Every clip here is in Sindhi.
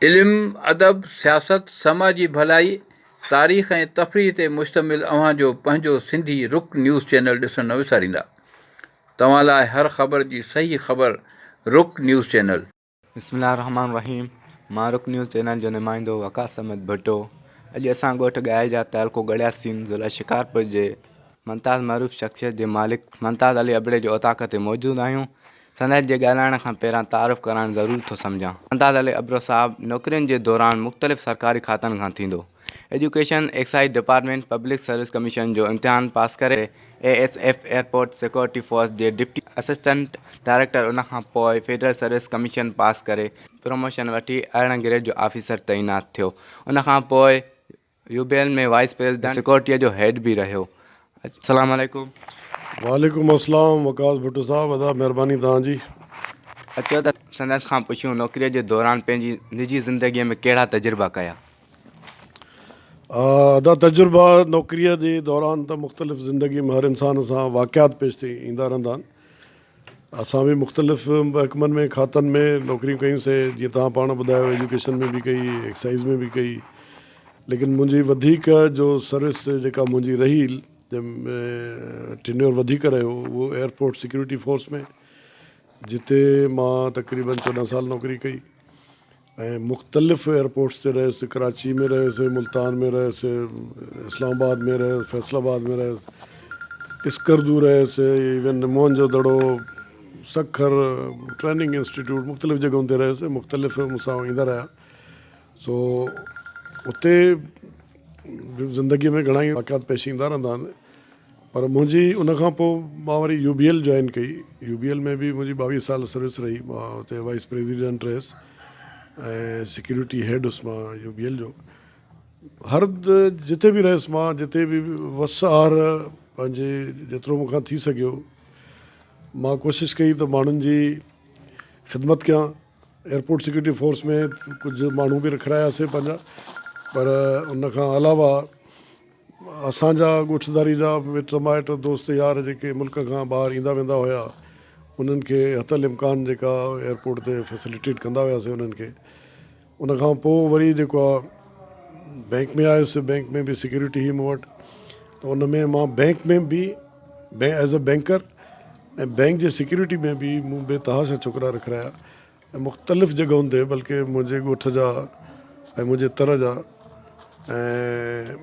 علم، ادب، سياست، سماجي ڀلائي، تاريخ ۽ تفريح تي مشتمل اوهان جو پنهنجو سنڌي رڪ نيوز چينل ڏسڻ نه وساريندا. توهان لاء هر خبر جي صحيح خبر رڪ نيوز چينل. بسم الله الرحمٰن الرحيم مان رڪ نيوز چينل جو نمائندو وقاص احمد ڀٽو اڄ اسان ڳوٺ ڳائي جا تعلقو ڳڙهياسين ضلع شڪارپور جي ممتاز معروف شخصيت جي مالڪ ممتاز علي ابڙي جي اوطاق تي موجود آهيون. سندس جي ڳالهائڻ کان پهريان تعارف ڪرائڻ ضروري ٿو سمجهان. ممتاز علي ابڙو صاحب نوڪرين جي دوران مختلف سرڪاري کاتن کان ٿيندو education, excise department, public service commission جو امتحان پاس ڪري A S F airport security force جي ڊپٽي اسسٽنٽ ڊائريڪٽر ان کان پوء فيڊرل سروس ڪميشن پاس ڪري پروموشن وٺي 18 گريڊ جو آفيسر تعينات ٿيو ان کان پوء U B L ۾ vice president سيڪيورٽيء جو هيڊ به رهيو. السلام عليڪم. وعليڪم السلام وقاص ڀٽو صاحب ادا مهرباني توهان جي. اچو ته سندس کان پڇون نوڪريء جي دوران پنهنجي نجي زندگيء ۾ ڪهڙا تجربا ڪيا. ادا تجربا نوڪريء جي دوران ته مختلف زندگي ۾ هر انسان سان واقعات پيش ٿي ايندا رهندا آهن. اسان به مختلف محڪمن ۾ کاتن ۾ نوڪريون ڪيون سي جيئن توهان پاڻ ٻڌايو ايجوڪيشن ۾ به ڪئي ايڪسائيز ۾ به ڪئي ليڪن منهنجي وڌيڪ جو سروس جيڪا منهنجي رهي جنهن ۾ ٽينيور وڌيڪ رهيو اهو ايئرپورٽ سيڪيورٽي فورس ۾ جتي مان تقريبن 14 سال نوڪري ڪئي ۽ مختلف ايئرپورٽس تي رهيس، ڪراچي ۾ رهيس، ملتان ۾ رهيس، اسلام آباد ۾ رهيس، فيصل آباد ۾ رهيس، اسڪردو رهيس، even Mohen jo Daro, Sukkur, training institute مختلف جڳهن تي رهيس، مختلف مون سان ايندا رهيا سو اتي زندگي ۾ گهڻا ئي واقعات پيش ايندا رهندا آهن. پر منهنجي ان کان پوء مان وري يو بي ايل جوائن ڪئي يو بي ايل ۾ به منهنجي 22 سال سروس رهي مان اتي وائيس پريزيڊنٽ رهيس ۽ سيڪيورٽي هيڊ هيس مان يو بي ايل جو هر جتي به رهيس مان جتي به وس آهر پنهنجي جيترو مون کان ٿي سگهيو مان ڪوشش ڪئي ته ماڻهن جي خدمت ڪيان ايئرپورٽ سيڪيورٽي فورس ۾ ڪجهه ماڻهو به رکراياسي پنهنجا پر ان کان علاوه اسان جا ڳوٺداري جا مٽ مائٽ دوست يار جيڪي ملڪ کان ٻاهر ايندا ويندا هيا انهن کي حتي الامڪان جيڪا ايئرپورٽ تي فيسليٽيٽ ڪندا هياسي انهن کي ان کان پوء وري جيڪو آ بئنڪ ۾ آيس بئنڪ ۾ به سيڪيورٽي هئي مون وٽ ته ان ۾ مان بئنڪ ۾ به ايز اي بئنڪر ۽ بئنڪ جي سيڪيورٽي ۾ به مون بي تحاشا ڇوڪرا رکرايا ۽ مختلف جڳهن تي بلڪه منهنجي ڳوٺ جا ۽ منهنجي تر جا ۽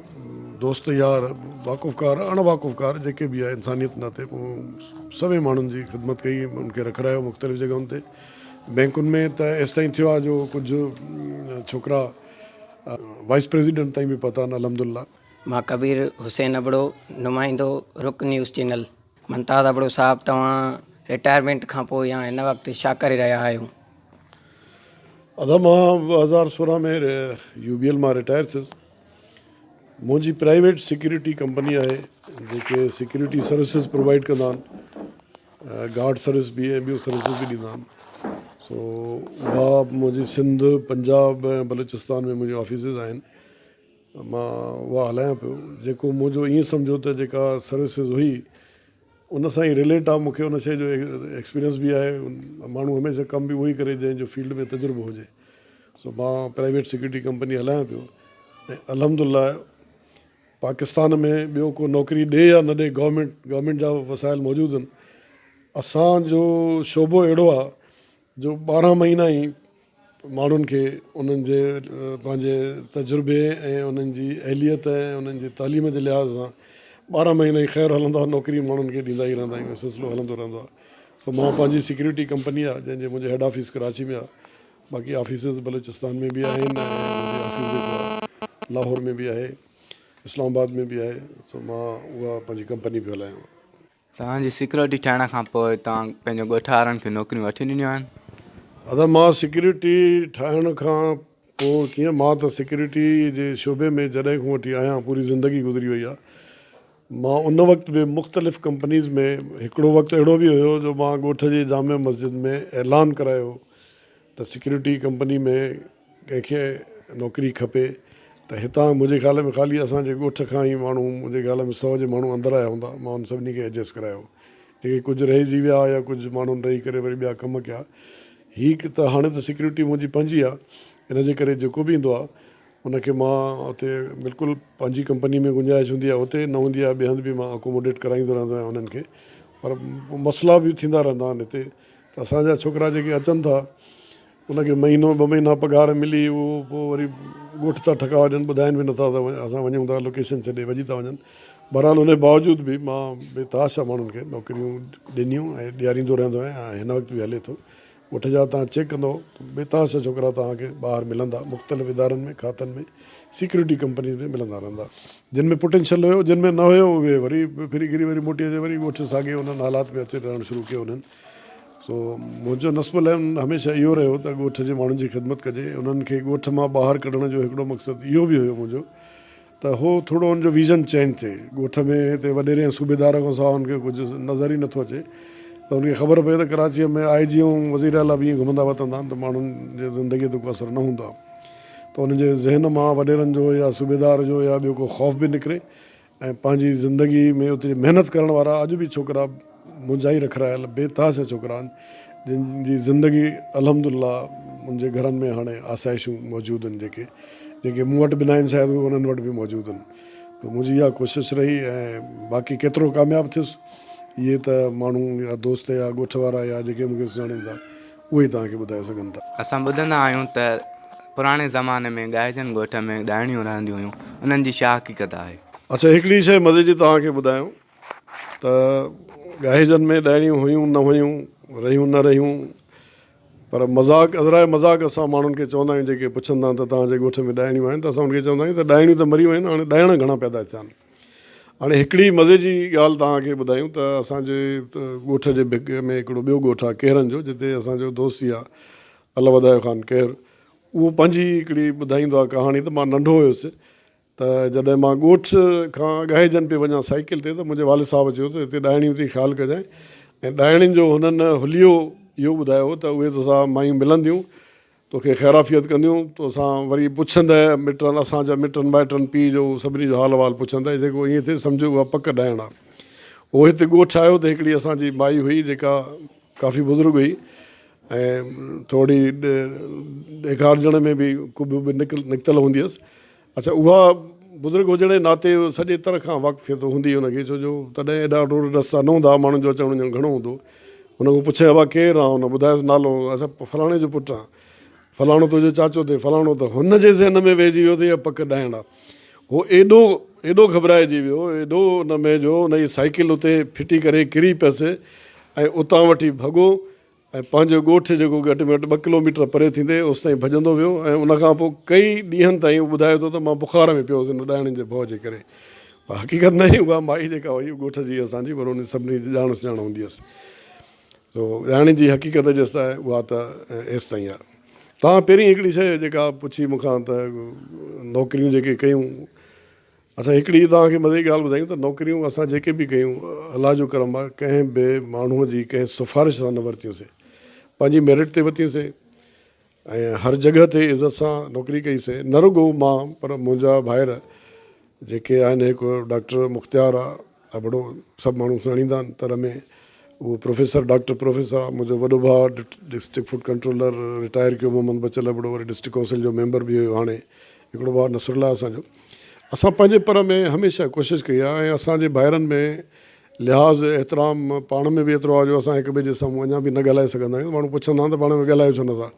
دوست يار واقفڪار اڻ واقفڪار جيڪي به آهي انسانيت ناتي مون سوين ماڻهن جي خدمت ڪئي ان کي رکرايو مختلف جڳهن تي بئنڪن ۾ ته ايستائين ٿيو آهي جو ڪجهه ڇوڪرا وائيس پريزيڊنٽ تائين به پهتا آهن الحمدلله. مان ڪبير حسين ابڙو نمائندو رڪ نيوز چينل. ممتاز ابڙو صاحب توهان رٽائرمينٽ کان پوء يا هن وقت ڇا ڪري رهيا آهيو؟ ادا مان 2016 ۾ يو بي ايل مان رٽائر ٿيس. منهنجي پرائيويٽ سيڪيورٽي ڪمپني آهي جيڪي سيڪيورٽي سروسز پرووائيڊ ڪندا آهن گارڊ سروس به ۽ ٻيون سروسز به ڏيندا آهن سو اها منهنجي سنڌ پنجاب ۽ بلوچستان ۾ منهنجون آفيسز آهن مان اها هلايان پيو جيڪو منهنجو ائين سمجهو ته جيڪا سروسز هئي ان سان ئي رليٽ آهي مونکي ان شيء جو ايڪسپيرينس به آهي ماڻهو هميشه ڪم به اهو ئي ڪري جنهن جو فيلڊ ۾ تجربو هجي سو مان پرائيويٽ سيڪيورٽي ڪمپني هلايان پيو ۽ الحمد لله پاڪستان ۾ ٻيو ڪو نوڪري ڏي يا نه ڏي گورنمينٽ گورنمينٽ جا وسائل موجود آهن اسان جو شعبو اهڙو آهي جو 12 مهينا ئي ماڻهن کي انهن جي پنهنجي تجربي ۽ انهن جي اهليت ۽ انهن جي تعليم جي لحاظ سان 12 مهينا ئي خير هلندو آهي نوڪري ماڻهن کي ڏيندا ئي رهندا آهيون سلسلو هلندو رهندو آهي سو مان پنهنجي سيڪيورٽي ڪمپني آهي جنهن جي منهنجي هيڊ آفيس ڪراچي ۾ آهي باقي آفيسز بلوچستان ۾ به آهن ۽ منهنجي آفيس جيڪو آهي لاهور ۾ به آهي اسلام آباد ۾ به آهي سو مان اها پنهنجي ڪمپني پيو هلايان. توهان جي سيڪيورٽي ٺاهڻ کان پوء توهان پنهنجي ڳوٺ وارن کي نوڪريون وٺي ڏنيون آهن؟ ادا مان سيڪيورٽي ٺاهڻ کان پوء ڪيئن مان ته سيڪيورٽي جي شعبي ۾ جڏهن کان وٺي آهيان پوري زندگي گذري وئي آهي مان ان وقت به مختلف ڪمپنيز ۾ هڪڙو وقت اهڙو به هيو جو مان ڳوٺ جي جامع مسجد ۾ اعلان ڪرايو ته سيڪيورٽي ڪمپني ۾ ڪنهن کي نوڪري کپي ته هتان منهنجي خيال ۾ خالي اسان جي ڳوٺ کان ئي ماڻهو منهنجي خيال ۾ 100 جي ماڻهو اندر آيا هوندا مان انهن سڀني کي ايڊجسٽ ڪرايو جيڪي ڪجهه رهجي ويا يا ڪجهه ماڻهن رهي ڪري وري ٻيا ڪم ڪيا هي ته هاڻي ته سيڪيورٽي منهنجي پنهنجي آهي. ان جي ڪري جيڪو به ايندو آهي ان کي مان اتي بلڪل پنهنجي ڪمپني ۾ گنجائش هوندي آهي اتي نه هوندي آهي ٻئي هنڌ به مان اڪوموڊيٽ ڪرائيندو رهندو آهيان انهن کي پر مسئلا به ٿيندا رهندا آهن هتي ته اسان جا ڇوڪرا جيڪي اچن ٿا ان کي مهينو ٻه مهينا پگهار ملي اهو پوء وري ڳوٺ ٿا ٺڪاء ڏين ٻڌائين به نٿا ته اسان وڃون ٿا لوڪيشن ڇڏي ڀڄي ٿا وڃن بهرحال ان جي باوجود به مان بي تحاشا ماڻهن کي نوڪريون ڏنيون ۽ ڏياريندو رهندو آهيان ۽ هن وقت به هلي ٿو ڳوٺ جا توهان چيڪ ڪندو ته بي تحاشا ڇوڪرا توهان کي ٻاهر ملندا مختلف ادارن ۾ کاتن ۾ سيڪيورٽي ڪمپنيز ۾ ملندا رهندا جن ۾ پوٽينشل هيو جن ۾ نه هيو اهي وري ڦري گهري وري موٽي اچي وري ڳوٺ ساڳي انهن حالات ۾ اچي رهڻ شروع ڪيو انهن سو منهنجو نصب العين هميشه اهو رهيو ته ڳوٺ جي ماڻهن جي خدمت ڪجي انهن کي ڳوٺ مان ٻاهر ڪڍڻ جو هڪڙو مقصد اهو به هيو منهنجو ته هو ٿورو ان جو ويزن چينج ٿئي. ڳوٺ ۾ هتي وڏيري ۽ صوبيدار کان سواء هن کي ڪجهه نظر ئي نٿو اچي ته هن کي خبر پئي ته ڪراچيء ۾ آء جي ۽ وزير اعليٰ به ائين گهمندا وتندا آهن ته ماڻهن جي زندگيء تي ڪو اثر نه هوندو آهي ته انهن جي ذهن مان وڏيرن جو يا صوبيدار جو يا ٻيو ڪو خوف به نڪري ۽ پنهنجي زندگي ۾ اتي محنت ڪرڻ وارا اڄ به ڇوڪرا منهنجا ئي رکرايل بي تحاشا ڇوڪرا آهن جن جي زندگي الحمد لله منهنجي گهرن ۾ هاڻي آسائشون موجود آهن جيڪي جيڪي مون وٽ به ناهن شايد اهي انهن وٽ به موجود آهن ته منهنجي اها ڪوشش رهي ۽ باقي ڪيترو ڪامياب ٿيس اهي ته ماڻهو يا دوست يا ڳوٺ وارا يا جيڪي مون کي سڃاڻين ٿا اهي ئي توهان کي ٻڌائي سگهن ٿا. اسان ٻڌندا آهيون ته پراڻي زماني ۾ ڳائجن ڳوٺ ۾ ڏائڻيون رهنديون هيون انهن جي ڇا حقيقت آهي؟ اڇا هڪڙي شيء مزي جي توهان کي ٻڌايان ته ڳاهيجن ۾ ڏائڻيون هيون نه هيون، رهيون نه رهيون پر مذاق ازراء مذاق اسان ماڻهن کي چوندا آهيون جيڪي پڇندا آهن ته توهان جي ڳوٺ ۾ ڏائڻيون آهن ته اسان انهن کي چوندا آهيون ته ڏائڻيون ته مري ويون آهن هاڻي ڏائڻ گهڻا پيدا ٿيا آهن. هاڻي هڪڙي مزي جي ڳالهه توهان کي ٻڌايون ته اسان جي ڳوٺ جي ڀڪ ۾ هڪڙو ٻيو ڳوٺ آهي ڪيهرن جو جتي اسان جو دوست ئي آهي الله وڌايو خان ڪيهر اهو پنهنجي هڪڙي ٻڌائيندو آهي ڪهاڻي ته مان ننڍو هيس ته جڏهن مان ڳوٺ کان ڳاهيجن پئي وڃان سائيڪل تي ته منهنجي والد صاحب چيو ته هتي ڏائڻيون اٿئي خيال ڪجانء ۽ ڏائڻين جو هنن حليو اهو ٻڌايو هو ته اهي توسان مايون ملنديون توکي خيرعافيت ڪنديون، توسان وري پڇندء مٽن اسان جا مٽن مائٽن پيء جو سڀني جو حال احوال پڇندء جيڪو ائين ٿئي سمجهه اها پڪ ڏائڻ آ. هو هت ڳوٺ آيو ته هڪڙي اسان جي مائي هئي جيڪا ڪافي بزرگ هئي ۽ ٿوري ڏيکارجڻ ۾ به ڪٻ به نڪتل هوندي هيس. اڇا اها بزرگ هجڻ جي ناتي سڄي تر کان واقفيت هوندي هئي هن کي ڇو جو تڏهن ايڏا روڊ رستا نه هوندا هئا ماڻهن جو اچڻ وڃڻ گهڻو هوندو هو. هن کان پڇيائين ابا ڪير آن؟ هن ٻڌايس نالو اڇا فلاڻي جو پٽ آن فلاڻو تنهنجو چاچو ٿئي فلاڻو ته هن جي ذهن ۾ ويهجي ويو ته اها پڪ ڏائڻ آ. هو ايڏو ايڏو گهٻرائجي ويو ايڏو ان ۾ جو ان جي سائيڪل اتي ڦٽي ڪري ڪري پيس ۽ اتان وٺي ڀڳو ۽ پنهنجو ڳوٺ جيڪو گهٽ ۾ گهٽ ٻه ڪلوميٽر پري ٿيندي اوستائين ڀڄندو ويو ۽ ان کان پوء ڪئي ڏينهن تائين هو ٻڌائي ٿو ته مان بخار ۾ پيو هوس ان ڏائڻين جي ڀؤ جي ڪري پر حقيقت نه هئي اها مائي جيڪا هئي ڳوٺ جي اسان جي پر ان سڀني جي ڄاڻ سڃاڻ هوندي هيس سو ڏائڻين جي حقيقت جيستائين اها ته ايستائين آهي توهان پهرين هڪڙي شيء جيڪا پڇي مون کان ته نوڪريون جيڪي ڪيون اسان هڪڙي توهان کي مزي جي ڳالهه ٻڌايون ته نوڪريون اسان جيڪي به ڪيون الله جو ڪرم آهي ڪنهن به ماڻهوء جي ڪنهن سفارش سان نه ورتيون سين پنهنجي ميرٽ تي ورتيون سين ۽ هر جڳهه تي عزت سان نوڪري ڪئي سين نه رڳو مان پر منهنجا ڀائر جيڪي آهن هڪ ڊاڪٽر مختيار آهي ابڙو سڀ ماڻهو سڃاڻيندا آهن تر ۾ اهو پروفيسر ڊاڪٽر پروفيسر آهي منهنجو وڏو ڀاء ڊسٽرڪٽ فوڊ ڪنٽرولر رٽائر ڪيو محمد بچل ابڙو وري ڊسٽرڪٽ ڪائونسل جو ميمبر به هيو هاڻي هڪڙو ڀاء نصرالله اسان جو اسان پنهنجي پر ۾ هميشه ڪوشش ڪئي آهي ۽ اسان جي ڀائرن ۾ لحاظ احترام پاڻ ۾ به ايترو آهي جو اسان هڪ ٻئي جي سامهون اڃا به نه ڳالهائي سگهندا آهيون ماڻهو پڇندا آهن ته پاڻ ۾ ڳالهايو ڇو نٿا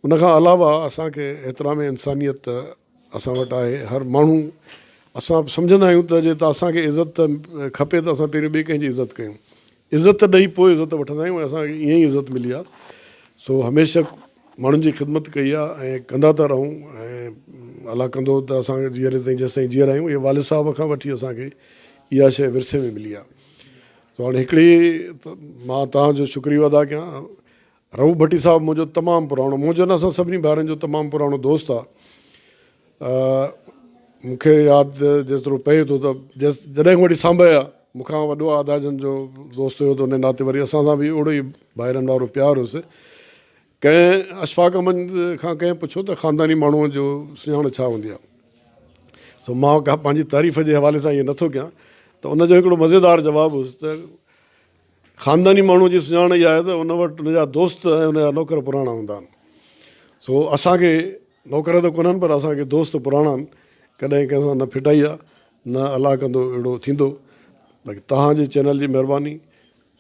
ان کان علاوه اسان کي احترام انسانيت اسان وٽ آهي هر ماڻهو اسان سمجهندا آهيون ته جي ته اسان کي عزت کپي ته اسان پهريون ٻئي ڪنهن جي عزت ڪيون عزت ڏئي پوء عزت وٺندا آهيون ۽ اسان کي ائين ئي عزت ملي آهي سو هميشه ماڻهن جي خدمت ڪئي آهي ۽ ڪندا ٿا رهون ۽ الله ڪندو ته اسان جيئري تائين جيستائين جيئرا آهيون اهي والد صاحب کان وٺي اسان کي اها شيء ورثي ۾ ملي آهي سو هاڻي هڪڙي مان توهان جو شڪريو ادا ڪيان رئوف ڀٽي صاحب منهنجو تمام پراڻو، منهنجو نه اسان سڀني ڀائرن جو تمام پراڻو دوست آ. مون کي ياد جيترو پئي ٿو ته جڏهن کان وٺي سانڀئي آ، مون کان وڏو آ ادا جن جو دوست هيو ته ان ناتي وري اسان سان به اوڙو ئي ڀائرن وارو پيار هيس. ڪنهن اشفاق احمد کان ڪنهن پڇيو ته خانداني ماڻهوء جو سڃاڻ ڇا هوندي آ؟ سو مان ڪا پنهنجي تعريف جي حوالي سان ائين نٿو ڪيان ته ان جو هڪڙو مزيدار جواب هيس ته خانداني ماڻهوء جي سڃاڻ اها آهي ته ان وٽ ان جا دوست ۽ ان جا نوڪر پراڻا هوندا آهن. سو اسان کي نوڪر ته ڪونهن پر اسان کي دوست پراڻا آهن ڪڏهن ڪنهن سان نه ڦٽائي آ نه الله ڪندو اهڙو ٿيندو باقي توهان جي چينل جي مهرباني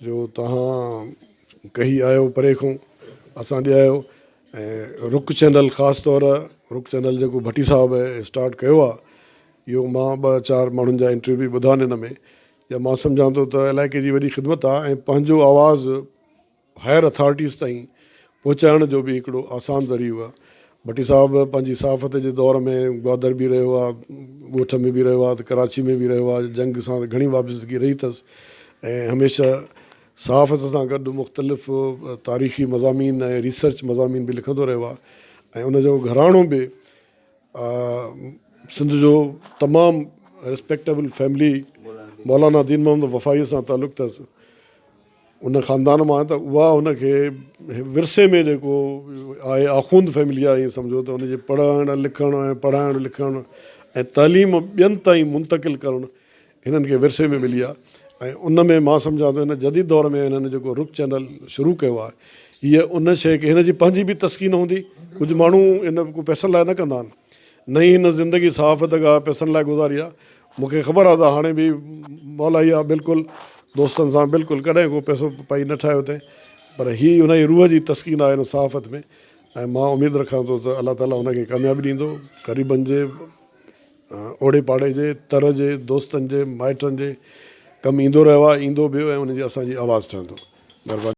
جو توهان ڪهي آيو پري کان اسان ڏي آيو ۽ رڪ چينل خاص طور رڪ چينل جيڪو ڀٽي صاحب اسٽارٽ ڪيو آ اهو مان ٻه چار ماڻهن جا انٽرويو به ٻڌا آهن ان ۾ يا مان سمجهان ٿو ته علائقي جي وڏي خدمت آ ۽ پنهنجو آواز هائر اٿارٽيز تائين پهچائڻ جو به هڪڙو آسان ذريعو آهي. ڀٽي صاحب پنهنجي صحافت جي دور ۾ گوادر به رهيو آهي، ڳوٺ ۾ به رهيو آهي ته ڪراچي ۾ به رهيو آهي، جنگ سان گهڻي وابستگي رهي اٿس ۽ هميشه صحافت سان گڏ مختلف تاريخي مضامين ۽ ريسرچ مضامين به لکندو رهيو آهي ۽ ان جو گهراڻو به سنڌ جو تمام ريسپيڪٽيبل فيملي مولانا دين محمد وفائي سان تعلق اٿس. ان خاندان مان ته اها هن کي ورثي ۾ جيڪو آهي آخوند فيملي آهي ائين سمجهو ته ان جي پڙهڻ لکڻ ۽ پڙهائڻ لکڻ ۽ تعليم ٻين تائين منتقل ڪرڻ هنن کي ورثي ۾ ملي آهي ۽ ان ۾ مان سمجهان ٿو هن جديد دور ۾ هنن جيڪو رڪ چينل شروع ڪيو آهي هيء ان شيء کي هن جي پنهنجي به تسڪين هوندي ڪجهه ماڻهو ان ڪو پئسن لاء نه ڪندا آهن نه ئي هن زندگي صحافت ڪا پئسن لاء گذاري آهي مون کي خبر آ ته هاڻي به مولائي آ بلڪل دوستن سان بلڪل ڪڏهن ڪو پئسو پائي نه ٺاهيو اٿئين پر هي ان جي روح جي تسڪين آهي هن صحافت ۾ ۽ مان اميد رکان ٿو ته الله تعالي هن کي ڪاميابي ڏيندو غريبن جي اوڙي پاڙي جي تر جي دوستن جي مائٽن جي ڪم ايندو رهيو آهي ايندو به ۽ ان جي اسان جي آواز ٺهندو مهرباني.